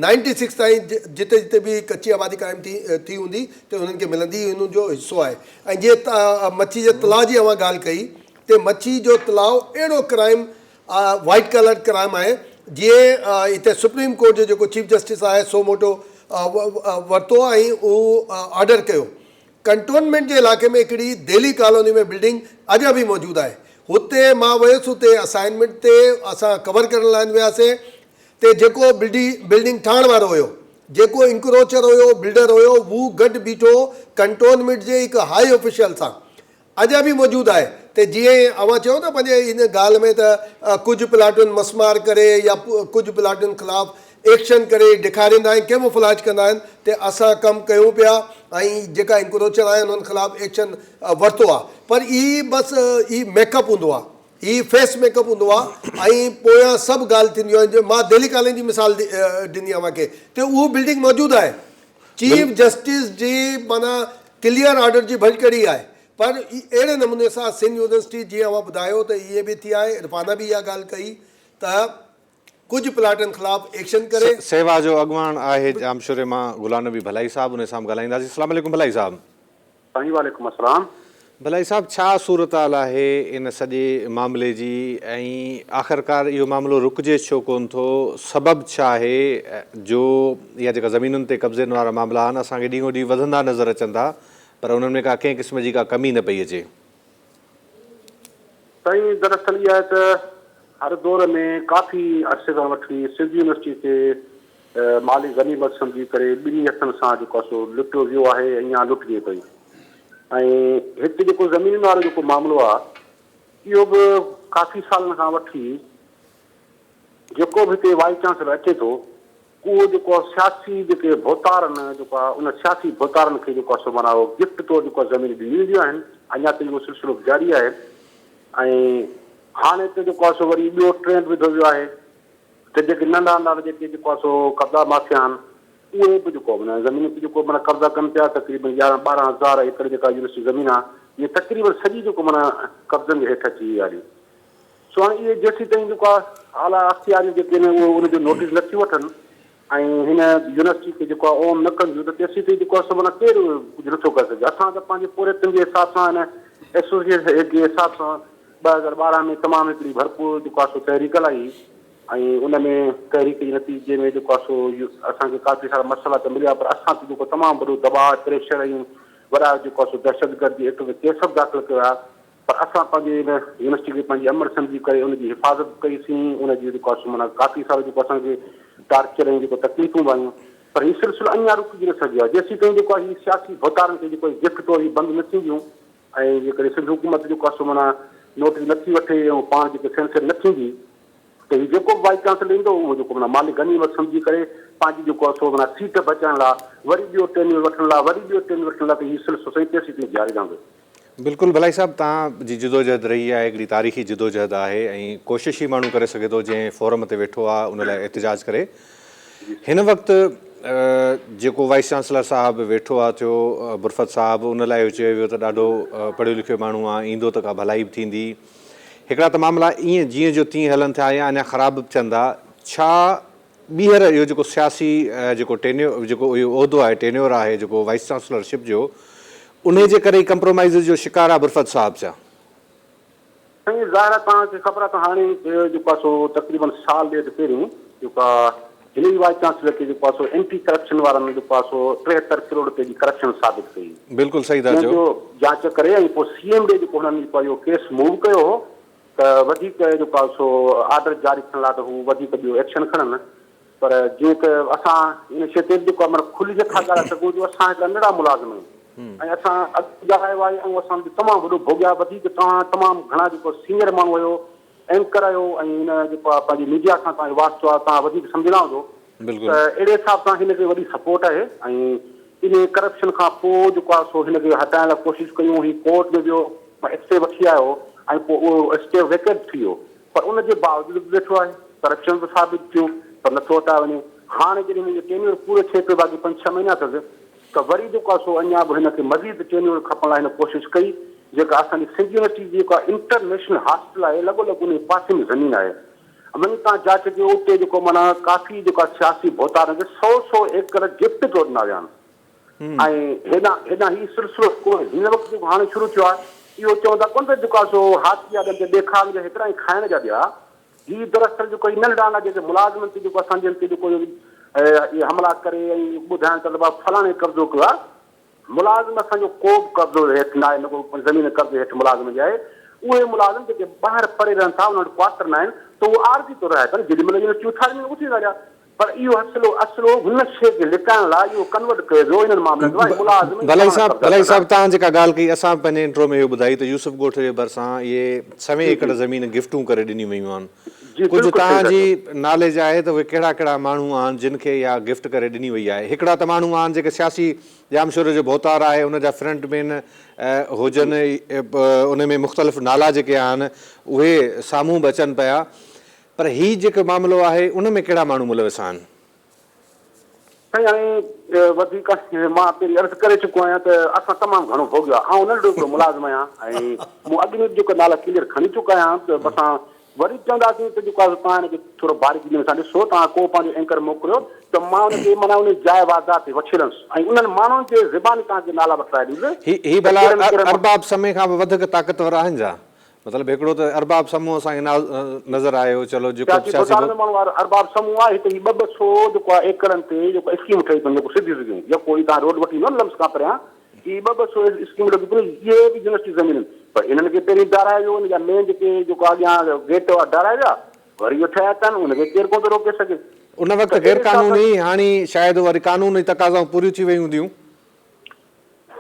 نائنٽي سڪس تائين جتي جتي به ڪچي آبادي قائم ٿي ٿي هوندي ته انهن کي ملندي هن جو حصو آهي ۽ جيئن مڇي جي تلاء جي اوهان ڳالهه ڪئي ته مڇي جو تلاء اهڙو ڪرائم وائيٽ ڪالر ڪرائم آهي جيئن هتي سپريم ڪورٽ جو جيڪو چيف جسٽس آهي سو موٽو ورتو ۽ اهو آرڊر ڪيو ڪنٽونمينٽ جي علائقي ۾ هڪڙي دهلي ڪالوني ۾ بلڊنگ اڃا به موجود آهي هتي مان ويس هتي اسائنمينٽ تي اسان ڪور ڪرڻ لاء وياسي تي جيڪو بلڊنگ ٺاهڻ وارو هيو جيڪو انڪروچر هيو بلڊر هيو هو گڏ بيٺو ڪنٽونمينٽ جي هڪ هائي آفيشل سان اڃا به موجود آهي ته جيئن اوهان چيو نه پنهنجي ان ڳالهه ۾ ته ڪجهه پلاٽون مسمار ڪري يا ڪجهه پلاٽن خلاف ايڪشن ڪري ڏيکاريندا آهن ڪيموفلاج ڪندا آهن ته اسان ڪم ڪيون پيا ۽ جيڪا انڪروچر آهن انهن خلاف ايڪشن ورتو آهي پر هي بس هي ميڪ اپ هوندو آهي هي فيس ميڪ اپ هوندو آهي ۽ پويان سڀ ڳالهه ٿينديون آهن مان دهلي ڪالوني جي مثال ڏني اوهان کي ته اهو بلڊنگ موجود آهي چيف جسٽس جي معنيٰ ڪليئر آرڊر جي ڀڃڪڙي آهي پر اهڙي نموني سان سنڌ يونيورسٽي جيئن اوهان ٻڌايو ته ائين به ٿي آهي عرفانه به اها ڳالهه ڪئي ته ڪجهه پلاٽن خلاف ايڪشن ڪري. سيوا جو اڳواڻ آهي ڄامشوري مان غلام نبي ڀلائي صاحب ان سان به ڳالهائينداسين السلام عليڪم ڀلائي صاحب. سائين وعليڪم السلام. ڀلائي صاحب ڇا صورتحال آهي ان سڄي معاملي جي ۽ آخرڪار اهو معاملو رڪجي ڇو ڪون ٿو سبب ڇا آهي جو اها جيڪا زمينن تي قبضين وارا معاملا آهن اسان کي ڏينهون ڏينهن وڌندا نظر اچن ٿا پر انهن ۾ ڪا ڪنهن قسم جي ڪا ڪمي نه پئي اچي. سائين دراصل اها آهي ته هر دور ۾ ڪافي عرصي کان وٺي سنڌ يونيورسٽي کي مالي غنيمت سمجهي ڪري ٻنهي هٿن سان جيڪو آهي سو لٽيو ويو آهي ۽ اڃا لٽجي پئي ۽ هت جيڪو زمينن وارو جيڪو معاملو آهي اهو به ڪافي سالن کان وٺي جيڪو به هتي وائيس چانسلر اچي ٿو اهو جيڪو آهي سياسي جيڪي ڀوتار آهن جيڪو آهي ان سياسي ڀوتارن کي جيڪو آهي سو معنيٰ اهو گفٽ طور جيڪو آهي زمين ڏنيون وينديون آهن اڃا تائين اهو سلسلو به جاري آهي ۽ هاڻي ته جيڪو آهي سو وري ٻيو ٽرينڊ وڌو ويو آهي ته جيڪي ننڍا ننڍا جيڪي جيڪو آهي سو قبضا مافيا آهن اهي به جيڪو معنيٰ زمين تي جيڪو معنيٰ قبضا ڪن پيا تقريبن يارهن ٻارهن هزار ايڪڙ جيڪا يونيورسٽي زمين آهي اهي تقريبن سڄي جيڪو معنيٰ قبضن جي هيٺ اچي وئي آهي سو هاڻي اهي جيسين تائين جيڪو آهي اعليٰ اختياريون جيڪي آهن اهي ان جو نوٽيس نه ٿيون وٺن ۽ هن يونيورسٽي کي جيڪو آهي اون نه ڪنديون ته تيسين تائين جيڪو آهي سو معنيٰ ڪير ڪجهه نٿو ڪري سگهي اسان ته پنهنجي پورهيتن جي حساب سان هن ايسوسيئيشن جي حساب سان 2012 ۾ تمام هڪڙي ڀرپور جيڪو آهي سو تحريڪ هلائي ۽ ان ۾ تحريڪ جي نتيجي ۾ جيڪو آهي سو اسان کي ڪافي سارا مسئلا ته مليا پر اسان تي جيڪو تمام وڏو دٻاء پريشر ۽ وڏا جيڪو آهي سو دهشتگردي ايڪٽ ۾ ڪيس به داخل ڪيا پر اسان پنهنجي ان يونيورسٽي کي پنهنجي امڙ سمجهي ڪري ان جي حفاظت به ڪئي سين ان جي جيڪو آهي سو معنيٰ ڪافي سارو جيڪو اسان کي ٽارچر ۽ جيڪو تڪليفون به آيون پر هي سلسلو اڃا رڪجي نه سگهيو آهي جيسين تائين جيڪو آهي هي سياسي ڀوتارن کي جيڪو گفٽ طور هي بند نه ٿينديون ۽ جيڪڏهن سنڌ حڪومت جو ڪاسو معنيٰ نوٽيس نه ٿي وٺي ۽ پاڻ جيڪي سينسر نه ٿيندي ته هي جيڪو به وائيس چانسلر ايندو اهو جيڪو معنيٰ مالي غنيمت سمجهي ڪري پنهنجي جيڪو آهي سو معنيٰ سيٽ بچائڻ لاء وري ٻيو ٽينيور وٺڻ لاء وري ٻيو ٽينيور وٺڻ لاء ته هي سلسلو سائين تيسين تائين جاري رهندو. بلڪل ڀلائي صاحب توهان جي جدوجهد رهي آهي هڪڙي تاريخي جدوجهد آهي ۽ ڪوشش ئي ماڻهو ڪري سگهي ٿو جنهن فورم تي ويٺو آهي ان لاء احتجاج ڪري هن وقت جيڪو وائيس چانسلر صاحب ويٺو آ ٿيو برفت صاحب ان لاء اهو چيو ويو ته ڏاڍو پڙهيو لکيو ماڻهو آ ايندو ته ڪا ڀلائي به ٿيندي هڪڙا ته معاملا ائين جيئن جو تيئن هلن ٿا يا اڃا خراب به ٿين ٿا ڇا ٻيهر اهو جيڪو سياسي جيڪو ٽينيو جيڪو اهو عهدو آهي ٽينيور آهي جيڪو وائيس چانسلر شپ جو انهي جي ڪري ئي ڪمپرومائيز جو شڪار آ برفت صاحب ڇا؟ سائين ظاهر آهي توهان کي خبر آهي ته هاڻي جيڪو آهي سو تقريبن سال ڏيڍ پهريون جيڪو آهي هن ئي وائيس چانسلر کي جيڪو آهي سو اينٽي ڪرپشن وارن جيڪو آهي سو 73 ڪروڙ رپئي جي ڪرپشن ثابت ڪئي بلڪل صحيح ٿا جنهن چئو. جو جاچ ڪري ۽ پوء سي ايم ڏي جيڪو هنن جيڪو آهي اهو ڪيس موو ڪيو هو ته وڌيڪ جيڪو آهي سو آرڊر جاري ٿيڻ لاء ته هو وڌيڪ ٻيو ايڪشن کڻن پر جيئن ته اسان ان شيء تي به جيڪو آهي معنيٰ کلي نٿا ڳالهائي سگهون جو اسان هڪڙا ننڍڙا ملازم آهيون ۽ اسان اڳ به ڳالهايو آهي ۽ اسان جو تمام وڏو ڀوڳ آهي وڌيڪ توهان تمام گهڻا جيڪو سينئر ماڻهو آهيو اينڪر آهيو ۽ هن جيڪو آهي پنهنجي ميڊيا سان توهان جو واسطو آهي توهان وڌيڪ سمجهندا هوندو ته اهڙي حساب سان هن کي وڏي سپورٽ آهي ۽ ان ڪرپشن کان پوء جيڪو آهي سو هن کي هٽائڻ لاء ڪوشش ڪيون هي ڪورٽ ۾ ويو اسٽي وٺي آيو ۽ پوء اهو اسٽي ويڪيٽ ٿي ويو پر ان جي باوجود به ويٺو آهي، ڪرپشن به ثابت ٿيون پر نٿو هٽايو وڃي. هاڻي جڏهن هن جو ٽينيور پورو ٿئي پيو باقي پنج ڇهه مهينا اٿس ته وري جيڪو آهي سو اڃا به هن کي مزيد ٽينيور کپڻ لاء هن ڪوشش ڪئي جيڪا اسان جي سنڌ يونيورسٽي جي جيڪا انٽرنيشنل هاسٽل آهي لڳو لڳ ان جي پاسي ۾ زمين آهي وڃي تان جاچ ڪيو اتي جيڪو معنيٰ ڪافي جيڪا سياسي ڀوتارن کي سئو سئو ايڪڙ گفٽ طور ڏنا ويا آهن. ۽ هيڏانهن هيڏانهن هي سلسلو ڪو هن وقت جيڪو هاڻي شروع ٿيو آهي، اهو چوندا ڪونه ته جيڪو آهي سو هاٿي جا ڏند ڏيکارڻ جا هڪڙا ۽ کائڻ جا ٻيا. هي دراصل جيڪو هي ننڍڙا ننڍڙا جيڪي ملازمن تي جيڪو اسان جن تي جيڪو اهي حملا ڪري ۽ ٻڌائڻ ٿا ته بابا فلاڻي قبضو ڪيو آهي. ملازم اسان جو ڪو به قبضو هيٺ ناهي نه ڪو زمين قبضي هيٺ ملازم جي آهي. اهي ملازم جيڪي ٻاهر پري رهن ٿا انهن وٽ ڪوارٽر ناهن ته اهو عارضي طور رهائي ڪن جيڏي مهل يونيورسٽي اٿاري وڃي اٿي ويا. پر اهو اصلو اصلو هن شيء کي لڪائڻ لاء اهو ڪنورٽ ڪيو ويو انهن معاملن لاء ملازم ئي ڀلائي پاڻ صاحب قبضا ڀلائي ڪندا. صاحب توهان جيڪا ڳالهه ڪئي اسان به پنهنجي انٽرو ۾ اهو ٻڌائي ته يوسف ڳوٺ جي ڀرسان اهي سوين جي ايڪڙ جي زمين گفٽون ڪري ڏنيون ويون آهن جي ڪجهه بلڪل صحيح توهان ٿا جي چئو. ناليج آهي ته اهي ڪهڙا ڪهڙا ماڻهو آهن جن کي اها گفٽ ڪري ڏني وئي آهي هڪڙا ته ماڻهو آهن جيڪي سياسي ڄامشوري جو ڀوتار آهي ان جا فرنٽ مين هجن ان ۾ مختلف نالا جيڪي آهن اهي سامهون به اچن پيا پر هي جيڪو معاملو آهي ان ۾ ڪهڙا ماڻهو ملوث آهن؟ سائين هاڻي وڌيڪ مان پهرين عرض ڪري چڪو آهيان ته اسان تمام گهڻو ڀوڳيو آهي. آئون ننڍڙو هڪڙو ملازم آهيان ۽ مون اڳ ۾ به جيڪو نالا ڪليئر کڻي چڪا آهيان ته اسان وري چونداسين ته جيڪو آهي سو توهان هن کي ٿورو باريڪي نموني سان ڏسو، توهان ڪو پنهنجو اينڪر موڪليو ته مان ان کي معنيٰ ان جاء واردات تي وٺي هلندس ۽ انهن ماڻهن جي زباني توهان کي نالا وٺرائي ڏيندس هي ته ڀلا ڪهڙن ڪهڙن ارباب سمي کان به وڌيڪ طاقتور آهن ڇا؟ مطلب هڪڙو ته ارباب سمون اسان کي نظر آيو چلو جيڪو سياسي ڀوتار ۾ ماڻهو ارباب سمون آهي هتي هي ٻه ٻه سو جيڪو آهي ايڪڙن تي جيڪو اسڪيمون ٺهي پيون جيڪو سڌيون سڌيون يڪو هي توهان روڊ وٺي ايندو نه لمس کان پريان هي ٻه ٻه سو اسڪيمون لڳيون پيون اهي به يونيورسٽي زمينون پر انهن کي پهرين ڊارايو ويو ان جا مين جيڪي جيڪو اڳيان گيٽ هئا ڊارايا ويا وري اهو ٺهيا اٿن ان کي ڪير ڪونه ٿو روڪي سگهي ان وقت ته غير اهڙي حساب سان قانوني هاڻي شايد وري قانوني تقاضائون پوريون ٿي ويون هونديون.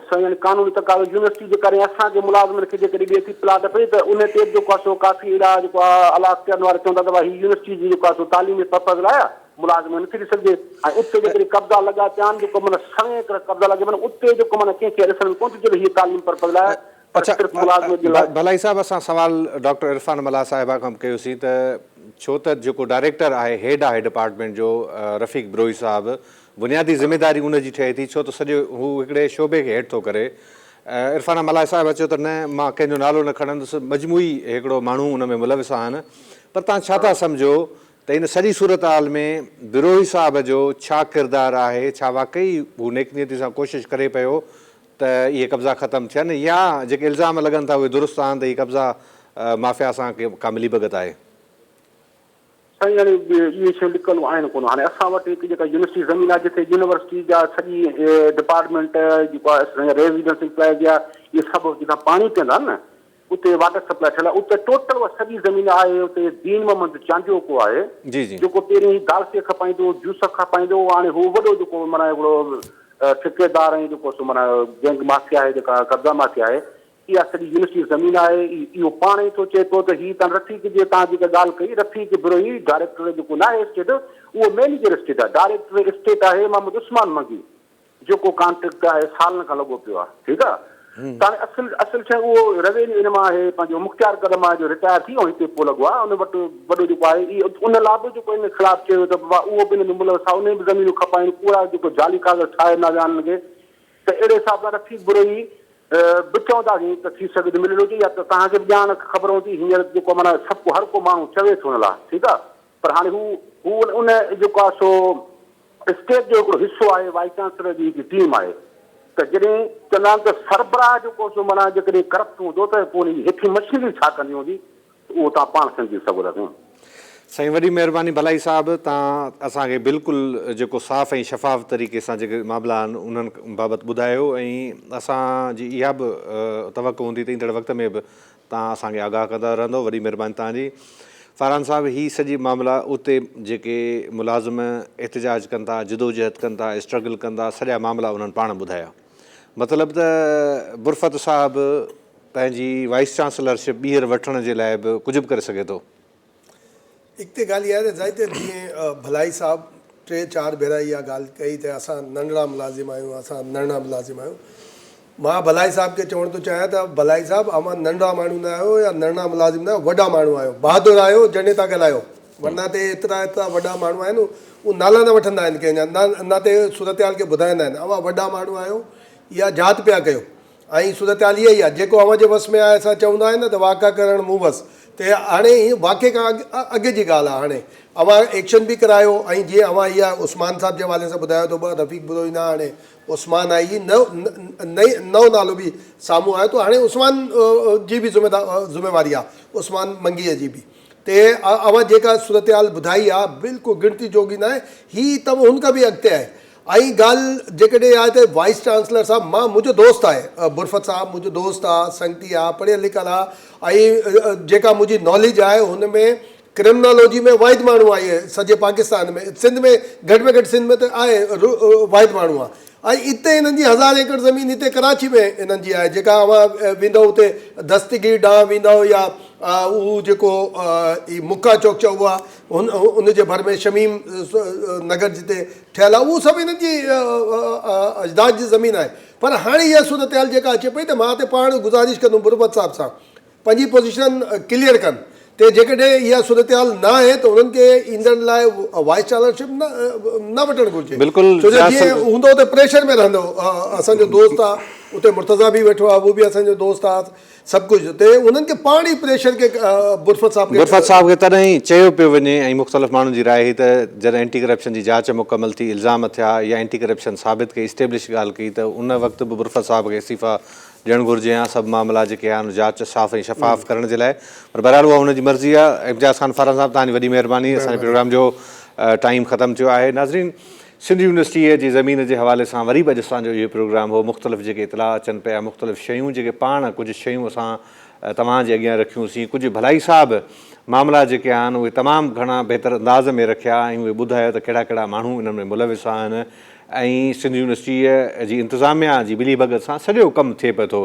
سائين يعني قانوني تقاضا يونيورسٽي جي ڪري اسان جي ملازمن کي جيڪڏهن ڏئي ٿي پلاٽ پئي ته ان تي به جيڪو آهي سو ڪافي اهڙا جيڪو آهي اعليٰ اختيارن وارا چون ٿا ته ڀائي هي يونيورسٽي جي جيڪو آهي سو تعليمي پرپز لاء آهي ملازم کي نٿي ڏئي سگهجي ۽ اتي جيڪڏهن قبضا لڳا پيا آهن جيڪو معنيٰ سوين ايڪڙ قبضا لڳي پيا آهن اتي جيڪو معنيٰ ڪنهن کي ڏسڻ ۾ ڪونه ٿو اچي ته هي تعليمي پرپز لاء آهي پر اڇا صرف ملازمت جي لاء. ڀلائي صاحب اسان سوال ڊاڪٽر عرفان ملاح صاحبه کان به ڪيوسين ته ڇو ته جيڪو ڊائريڪٽر آهي هيڊ آهي ڊپارٽمينٽ جو رفيق بروهي صاحب بنيادي ذميداري ان جي ٺهي ٿي ڇو ته سڄو هو هڪڙي شعبي کي هيڊ ٿو ڪري. عرفانه ملاح صاحبه چيو ته نه مان ڪنهن جو نالو نه کڻندس مجموعي هڪڙو ماڻهو ان ۾ ملوث آهن پر توهان ڇا ٿا سمجهو ته ان سڄي صورتحال ۾ بروهي صاحب جو ڇا ڪردار آهي ڇا واقعي هو نيڪ نيتي سان ڪوشش ڪري پيو ته اهي قبضا ختم ٿين يا جيڪي الزام لڳن ٿا اهي درست آهن ته هي قبضا مافيا سان ڪا ملي ڀڳت آهي. سائين هاڻي اهي شيون لڪل آهن ڪونه هاڻي اسان وٽ هڪ جيڪا يونيورسٽي زمين آهي جتي يونيورسٽي جا سڄي ڊپارٽمينٽ جيڪو آهي اسان جا ريزيڊنس امپلائيز جا اهي سڀ جتان پاڻي پيئندا آهن نه اتي واٽر سپلاء ٺهيل آهي اتي ٽوٽل اها سڄي زمين آهي اتي دين محمد چانڊيو ڪو آهي جي جي جيڪو پهرين هي دالسي کپائيندو هو جوس کپائيندو هو هاڻي هو وڏو جيڪو معنيٰ هڪڙو ٺيڪيدار ۽ جيڪو سو معنيٰ گينگ مافيا آهي جيڪا قبضا مافيا آهي اها سڄي يونيورسٽي جي زمين آهي، اهو پاڻ ئي ٿو چئي پيو ته هي تان رفيق جي تان جيڪا ڳالهه ڪئي، رفيق بروهي ڊائريڪٽر جيڪو ناهي اسٽيٽ اهو مئنيجر اسٽيٽ آهي، ڊائريڪٽر اسٽيٽ آهي محمد عثمان منگي جيڪو ڪانٽريڪٽ آهي سالن کان لڳو پيو آهي ٺيڪ آهي ته هاڻي اصل اصل شيء اهو روينيو ان مان آهي پنهنجو مختيار قدم آهي جو رٽائر ٿي ۽ هتي پوء لڳو آهي ان وٽ وڏو جيڪو آهي ان لاء به جيڪو ان خلاف چيو ته بابا اهو به ان ۾ ملوث آهي ان به زمينون کپايون ڪوڙا جيڪو جعلي ڪاغذ ٺاهي ڏنا ويا آهن ان کي ته اهڙي حساب سان رفيق بروهي به چونداسين ته ٿي سگهي ٿو مليل هجي يا ته توهان کي به ڄاڻ خبر هوندي هينئر جيڪو معنيٰ سڀ ڪو هر ڪو ماڻهو چوي ٿو ان لاء ٺيڪ آ پر هاڻي هو هو ان جيڪو آ سو اسٽيٽ جو هڪڙو حصو آهي وائيس چانسلر جي هڪ ٽيم آهي ته جڏهن چوندا آهن ته سربراهه جيڪو سو معنيٰ جيڪڏهن ڪرپٽ هوندو ته پوء ان جي هيٺين مشينري ڇا ڪندي هوندي اهو توهان پاڻ سمجهي سگهو ٿا سائين. سائين وڏي مهرباني ڀلائي صاحب توهان اسان کي بلڪل جيڪو صاف ۽ شفاف طريقي سان جيڪي معاملا آهن انهن بابت ٻڌايو ۽ اسان جي اها به توقع هوندي ته ايندڙ وقت ۾ به توهان اسان کي آگاهه ڪندا رهندو وڏي مهرباني توهان جي فاران صاحب هي سڄي معاملا اتي جيڪي ملازم احتجاج ڪن ٿا جدوجهد ڪن ٿا اسٽرگل ڪن ٿا سڄا معاملا انهن پاڻ ٻڌايا مطلب ته برفت صاحب پنهنجي وائيس چانسلرشپ ٻيهر وٺڻ جي لاء به ڪجهه به ڪري سگهي ٿو. اڳتي ڳالهه اها آهي ته ظاهر ته جيئن ڀلائي صاحب ٽي چار ڀيرا اها ڳالهه ڪئي ته اسان ننڍڙا ملازم آهيون اسان ننڍڙا ملازم آهيون مان ڀلائي صاحب کي چوڻ ٿو چاهيان ته ڀلائي صاحب اوهان ننڍڙا ماڻهو نه آهيو يا ننڍڙا ملازم نه آهيو وڏا ماڻهو آهيو بهادر آهيو جڏهن ٿا ڳالهايو ورنه ته ايترا ايترا وڏا ماڻهو آهن اهي نالا نه وٺندا آهن ڪنهن جا نه ته صورتحال کي ٻڌائيندا آهن اوهان وڏا ماڻهو آهيو اها جات پيا ڪيو ۽ صورتحال اها ئي آهي، جيڪو اوهان جي وس ۾ آهي، اسان چوندا آهيون نه ته واڪا ڪرڻ مون وس ته هاڻي هي واقعي کان اڳ اڳ جي ڳالهه آهي، هاڻي اوهان ايڪشن به ڪرايو ۽ جيئن اوهان اها عثمان صاحب جي حوالي سان ٻڌايو ته ٻه رفيق بروهي نه هاڻي عثمان آهي هي نئون نالو به سامهون آيو ته هاڻي عثمان جي به ذميواري آهي عثمان منگيء جي به ته اوهان جيڪا صورتحال ٻڌائي آهي بلڪل ڳڻتي جوڳي ناهي هي ته هن کان به اڳتي آهي ۽ ڳالهه جيڪڏهن آهي ته وائيس چانسلر صاحب مان منهنجو دوست آهي برفت صاحب منهنجو دوست آهي سنگتي آهي پڙهيل لکيل آهي ۽ جيڪا منهنجي ناليج آهي هن ۾ ڪرمنالوجي ۾ واحد ماڻهو آهي سڄي پاڪستان ۾ سنڌ ۾ گهٽ ۾ گهٽ سنڌ ۾ ته آهي واحد ماڻهو آهي ۽ اتي هنن جي هزار ايڪڙ زمين هتي ڪراچي ۾ هنن جي آهي جيڪا اوهان ويندؤ اتي دستگير ڏانهن ويندؤ يا اهو جيڪو مڪا چوڪ چئبو آهي هن ان جي ڀر ۾ شميم نگر جتي ٺهيل آهي اهو سڀ هنن جي اجداد جي زمين آهي پر هاڻي اها صورتحال جيڪا اچي پئي ته مان ته پاڻ گذارش ڪندم بربت صاحب سان پنهنجي پوزيشن ڪليئر ڪن ته جيڪڏهن اها صورتحال نه آهي ته انهن کي ايندڙ لاء وائيس چانسلرشپ نه نه وٺڻ گهرجي بلڪل ڇو جو جيئن هوندو ته پريشر ۾ رهندو اسان جو دوست آهي اتي مرتضيٰ به ويٺو آهي اهو به اسان جو دوست آهي سڀ ڪجهه اتي انهن کي پاڻ ئي پريشر کي برفت صاحب کي برفت صاحب کي تڏهن ئي چيو پيو وڃي ۽ مختلف ماڻهن جي راء هئي ته جڏهن اينٽي ڪرپشن جي جاچ مڪمل ٿي الزام ٿيا يا اينٽي ڪرپشن ثابت ڪئي اسٽيبلش ڳالهه ڪئي ته ان وقت به برفت صاحب کي استعيفا ڏيڻ گهرجي ها سڀ معاملا جيڪي آهن جاچ صاف ۽ شفاف ڪرڻ جي لاء پر بهرحال اها هن جي مرضي آهي امتياز خان فاران صاحب توهان جي وڏي مهرباني اسان جي پروگرام جو ٽائيم ختم ٿيو آهي ناظرين سنڌ يونيورسٽيء جي زمين جي حوالي سان وري به اڄ اسان جو اهو پروگرام هو مختلف جيڪي اطلاع اچن پيا مختلف شيون جيڪي پاڻ ڪجهه شيون اسان توهان جي اڳيان رکيون سين ڪجهه ڀلائي صاحب معاملا جيڪي آهن اهي تمام گهڻا بهتر انداز ۾ رکيا ۽ اهي ٻڌايو ته ڪهڙا ڪهڙا ماڻهو انهن ۾ ملوث آهن ۽ سنڌ يونيورسٽيء جي انتظاميا جي ملي ڀڳت سان سڄو ڪم ٿئي پيو ٿو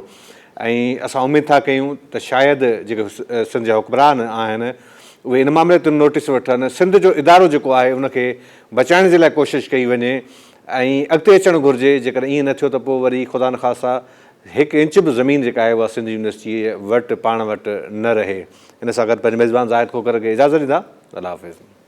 ۽ اسان اميد ٿا ڪيون ته شايد جيڪي سنڌ جا حڪمران آهن اهي ان معاملي تي نوٽيس وٺن سنڌ جو ادارو جيڪو آهي ان کي بچائڻ جي لاء ڪوشش ڪئي وڃي ۽ اڳتي اچڻ گهرجي جيڪڏهن ائين نه ٿيو ته پوء وري خدا نخواسته هڪ انچ به زمين جيڪا آهي اها سنڌ يونيورسٽيء وٽ پاڻ وٽ نه رهي. ان سان گڏ پنهنجي ميزبان زاهد کوکر کي اجازت ڏيندا. الله حافظ.